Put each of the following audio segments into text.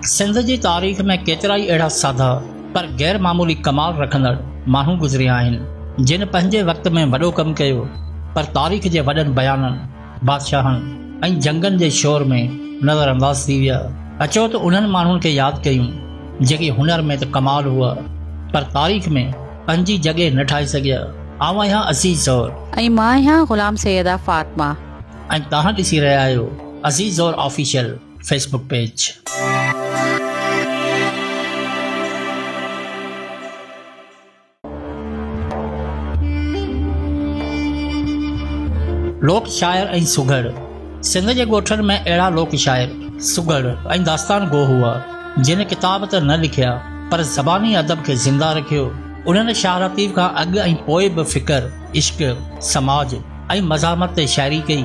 سنڌ جي تاريخ ۾ ڪيترائي اهڙا سادا پر غير معمولي ڪمال رکندڙ ماڻهو گذريا آهن، جن پنهنجي وقت ۾ وڏو ڪم ڪيو، پر تاريخ جي وڏن بيانن، بادشاهن ۽ جنگن جي شور ۾ نظرانداز ٿي ويا. اچو ته انهن ماڻهن کي ياد ڪيون، جيڪي هنر ۾ ته ڪمال هئا، پر تاريخ ۾ پنهنجي جڳهه نه ٺاهي سگهيا. آئون آهيان عزيز زور. ۽ مان آهيان غلام سيده فاطمه. ۽ توهان ڏسي رهيا آهيو Aziz Zor official Facebook page. لوڪ شاعر ۽ سگهڙ، سنڌ جي ڳوٺن ۾ اهڙا لوڪ شاعر، سگهڙ ۽ داستان گو هئا، جن ڪتاب ته نه لکيا، پر زباني ادب کي زنده رکيو. انهن شاهه لطيف کان اڳ ۽ پوء به فڪر، عشق، سماج ۽ مزاحمت تي شاعري ڪئي.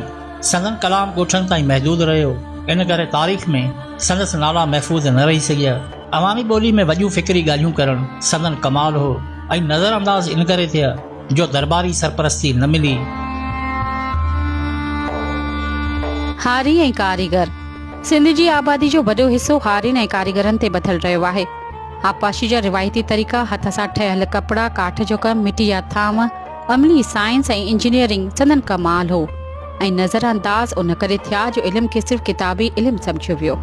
سندن ڪلام ڳوٺن تائين محدود رهيو، ان ڪري تاريخ ۾ سندس نالا محفوظ نه رهي سگهيا. عوامي ٻولي ۾ وڏيون فڪري ڳالهيون ڪرڻ سندن ڪمال هو ۽ نظر انداز ان ڪري ٿيا جو درٻاري سرپرستي نه ملي. هاري ۽ ڪاريگر، سنڌ جي آبادي جو وڏو حصو هارين ۽ ڪاريگرن تي ٻڌل رهيو آهي. آبپاشي جا روايتي طريقا، هٿ سان ٺهيل ڪپڙا، ڪاٺ جو ڪم، مٽي جا ٿانو، عملي سائنس ۽ انجنيئرنگ سندن ڪمال هو ۽ نظرانداز ان ڪري ٿيا جو علم کي صرف ڪتابي علم سمجهيو ويو.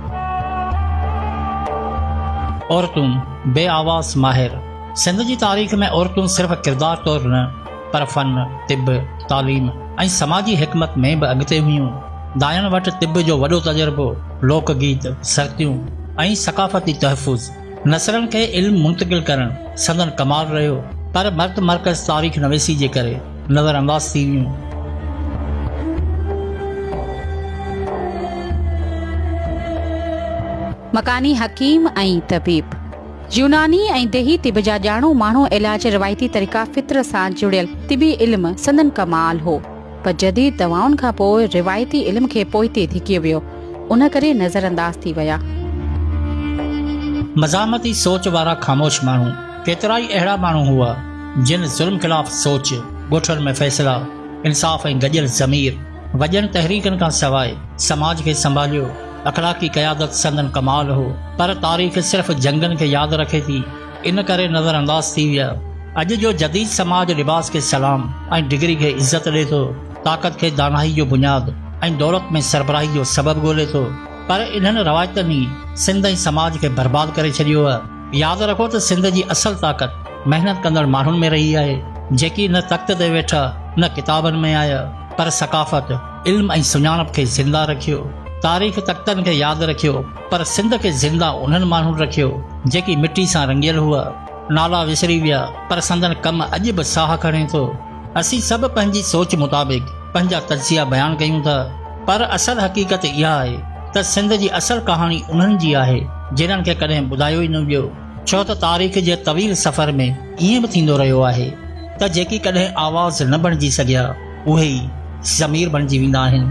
عورتون، بي آواز ماهر، سنڌ جي تاريخ ۾ عورتون صرف ڪردار طور نه پر فن، طب، تعليم ۽ سماجي حڪمت ۾ به اڳتي هيون. داين وٽ طب جو وڏو تجربو، لوڪ گيت، سرتيون ۽ ثقافتي تحفظ، نسلن کي علم منتقل ڪرڻ سندن ڪمال رهيو، پر مرد مرڪز تاريخ نويسي جي ڪري نظر انداز ٿي ويون. مڪاني حڪيم ۽ طبيب، يوناني ۽ ديهي طب جا ڄاڻو ماڻهو علاج روايتي طريقا فطرت سان جڙيل طبي علم سندن ڪمال هو. پر جديد دوائن کان پوء روايتي علم کي پوئتي ڌڪيو ويو، ان ڪري نظرانداز ٿي ويا. مزاحمتي سوچ وارا خاموش ماڻهو، ڪيترائي اهڙا ماڻهو هئا، جن ظلم خلاف سوچ، ڳوٺن ۾ فيصلا، انصاف ۽ گڏيل ضمير وڏين تحريڪن کان سواء سماج کي سنڀاليو. اخلاقي قيادت سندن ڪمال هو، پر تاريخ صرف جنگن کي ياد رکي ٿي. ان ڪري نظر انداز ٿي ويا. اڄ جو جديد سماج لباس کي سلام ۽ ڊگري کي عزت ڏي ٿو، طاقت کي دانائي جو بنياد ۽ دولت ۾ سربراهي جو سبب ڳولي ٿو، پر انهن روايتن ئي سنڌ ۽ سماج کي برباد ڪري ڇڏيو آهي. ياد رکو ته سنڌ جي اصل طاقت محنت ڪندڙ ماڻهن ۾ رهي آهي، جيڪي نه تخت تي ويٺا نه ڪتابن ۾ آيا، پر ثقافت، علم ۽ سڃاڻپ کي زنده رکيو. تاريخ تختن کي ياد رکيو، پر سنڌ کي زنده انهن ماڻهن رکيو، جيڪي مٽي سان رڱيل هئا. نالا وسري ويا، پر سندن ڪم اڄ به ساهه کڻي ٿو. اسين سڀ پنهنجي سوچ مطابق پنهنجا تجزيا بيان ڪيون ٿا، پر اصل حقيقت اها آهي ته سنڌ جي اصل ڪهاڻي انهن جي آهي، جنھن کي ڪڏهن ٻڌايو ئي نه ويو. ڇو ته تاريخ جي طويل سفر ۾ ائين به ٿيندو رهيو آهي ته جيڪي ڪڏهن آواز نه بڻجي سگهيا، اهي ئي ضمير بڻجي ويندا آهن.